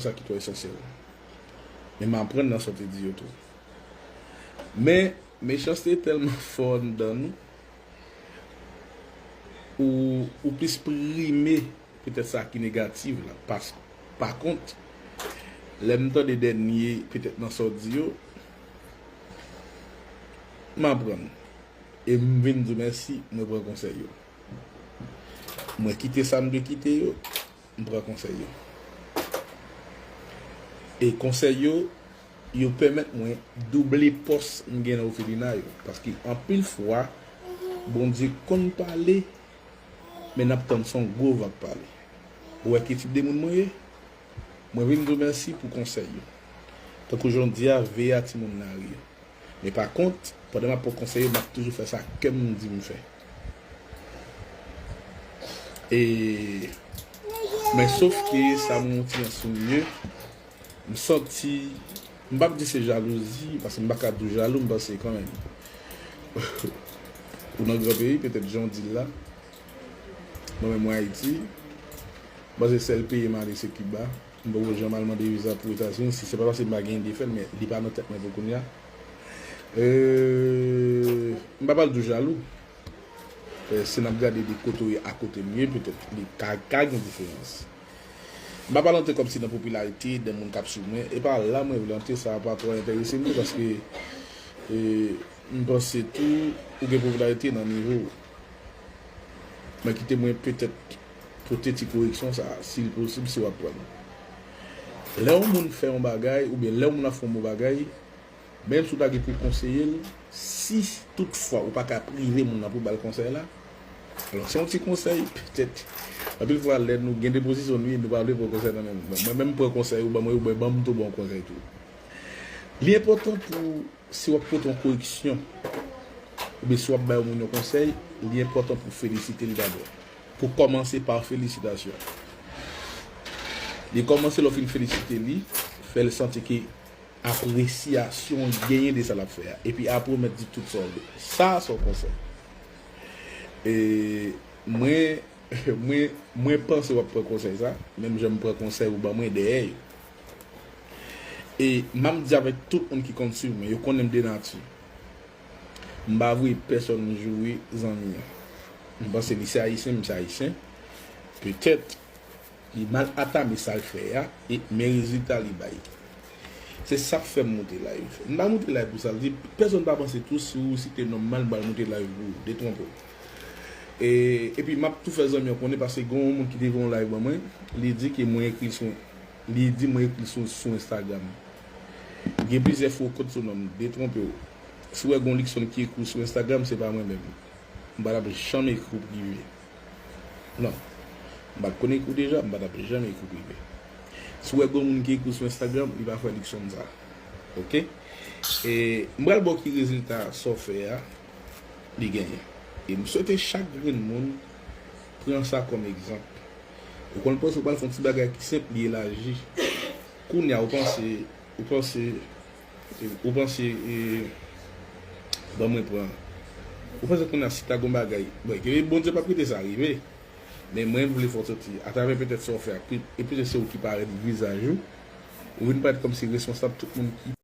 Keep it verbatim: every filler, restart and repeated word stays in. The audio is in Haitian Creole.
sa ki twò esansyèl. Men m aprann nan sa w te di yo tou. Men, mechanste tèlman fò anndan nou, ou, ou plis prime petèt sa ki negatif la. Pas, pa kont, lè m tande dènye, petèt nan sa w di yo, m aprann. E m vin di w mèsi, mwen pran konsèy yo. Mwen kite sa m te kite yo, m pran konsèy yo. E konsèy yo, yo pèmèt mwen double pòs m gen nan òfelina yo. Paske anpil fwa, Bondye konn pale, men n ap tann se yon gwo vag pale. Ou wè ki tip de moun mwen ye? Mwen vin di w mèsi pou konsèy yo. Tankou jan w di a, veye a timoun lari yo. Men pa kont, pandan m ap pran konsèy yo, m ap toujou fè sa kè m di m fè. E, men sof ke sa m yon ti jan sou mye, m santi, m p ap di se jalouzi, paske m pa ka di w jalou, m panse kanmenm. Ou nan gran peyi, petèt jan w di l la, mwen menm mwen Ayiti, m panse sèl peyi m ale se Kiba. M poko janm al mande viza pou Etazini, si se pa paske m pa gen ide fè l, men li pa nan tèt mwen pou kounye a. Euh, m pa pral di w jalou. Euh, si n ap gade de kote w ye a kote m ye, petèt li ka, ka gen diferans. M pa pral antre kòmsi nan popilarite, de moun k ap swiv mwen, e pa la mwen vle antre, sa pa twò enterese m tou, paske, euh, m panse tou, ou gen popilarite nan nivo w. Men kite mwen petèt pote ti koreksyon sa a, si l posib, si w ap pran l. Lè yon moun fè yon bagay, oubyen lè yon moun ap fè yon bon bagay, menm si w ta gen pou konseye l, si toutfwa ou pa ka prive moun nan pou ba l konsèy la, alò, se yon ti konsèy, petèt. Anpil fwa, lè nou gen de pozisyon nou ye, nou pa vle pran konsèy nan men moun. Mwen menm, m pran konsèy ou ban mwen, ou ban m tou bon konsèy tou. Li enpòtan pou, si w ap pote yon koreksyon, oubyen si w ap bay yon moun yon konsèy, li enpòtan pou w felisite l dabò. Pou kòmanse pa felisitasyon. Li kòmanse lè w fin felisite li, fè l santi ke apresyasyon l genyen de sa l ap fè a. Epi apre w mèt di tout sa w vle. Sa, se yon konsèy. E mwen, mwen, mwen panse w ap pran konsèy sa, menm jan m pran konsèy ou ban mwen dèyè yo. E m ap di avèk tout moun ki konn swiv mwen, yo konnen m de nati. M pa voye pèsonn joure zanmi an. M panse li se ayisyen, m se ayisyen. Petèt, li mal atame sa l fè a, e men rezilta li bay. Se sa k fè m moute live. M pa moute live pou sa l di, pèsonn pa panse tou si ou site non m mal, m pral moute live pou ou. Detwonpe w. E, epi m ap tou fè zanmi an konnen, paske gen yon moun ki te voye yon live ban mwen, li di ke mwen ekri l sou, li di mwen ekri l sou, sou Instagram. Gen plizyè fo kont sou non m, detwonpe w. Si w wè gen yon Luckson ki ekri w sou Instagram, se pa mwen menm. M pa t ap janm ekri w prive. Non. M pa t konn ekri w deja, m pa t ap janm ekri w prive. Si w wè gen yon moun ki ekri w sou Instagram, li pa frè Luckson sa. Oke? E m pral ba w ki rezilta sa w fè a, li genyen. E m swete chak grenn moun pran sa kòm egzanp. Ou konn panse w pral fè yon ti bagay ki senp, li elaji. Kounye a, ou panse, ou panse, ou panse, e, ban mwen pran. Ou panse kounye a, si ta gon bagay, bon, ke Bondye p ap kite sa rive. Men mwen, m vle fè w santi, atravè petèt sa w fè a, e petèt se ou ki parèt vizaj ou, ou vin parèt kòmsi responsab tout moun ki